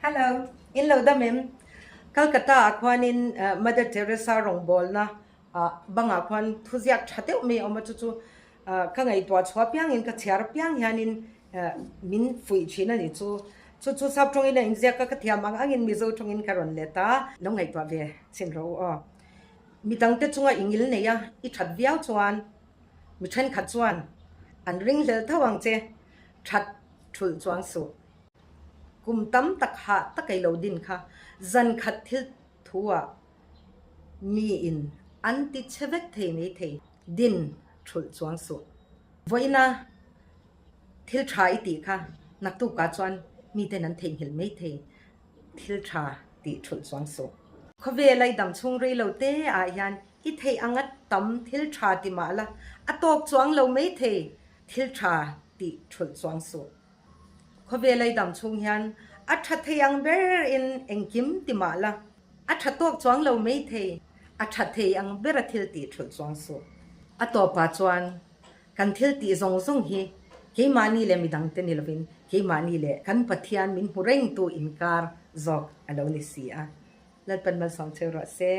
Hello, in lo dam em? Calcutta ah khuanin Mother Teresa rawngbawlna bangah khuan thuziak tha deuh mai a awm a, chu chu ka ngaihtuah chhuah piangin ka chhiar piang hianin min fuih thin a ni chu. Chu chu sap tawngin a inziak a, ka thiam ang angin Mizo tawngin ka rawn let a, lo ngaihtuah ve chhin rawh u aw. Midangte chunga i ngil nei a, i that viau chuan mi thenkhat chuan an ringhlel tho ang che, that thulh chuang suh. Kum tam tak hah tak ei lo din kha zan khat thil thu ah mi in an ti che vek thei mai thei din thulh chuang suh. Vawiina thil tha i tih kha naktuk ah chuan mi ten an theihnghilh mai thei thil tha tih thulh chuang suh. Khawvel a i dam chhung rei lo te ah hian i theih anga tam thil tha ti mah la a tawk chuang lo mai thei thil tha tih thulh chuang suh. Khawvel ei dam chhung hian a tha thei ang ber in engkim ti mah la, a tha tawk chuang lo mai thei, a tha thei ang ber a thil tih thulh chuang suh. A tawpah chuan kan thil tih zawng zawng hi keimahni leh midang te ni lovin keimahni leh kan Pathian min hmu rengtu inkar zawk a lo ni si a. Lalpan malsawm cheu rawh se.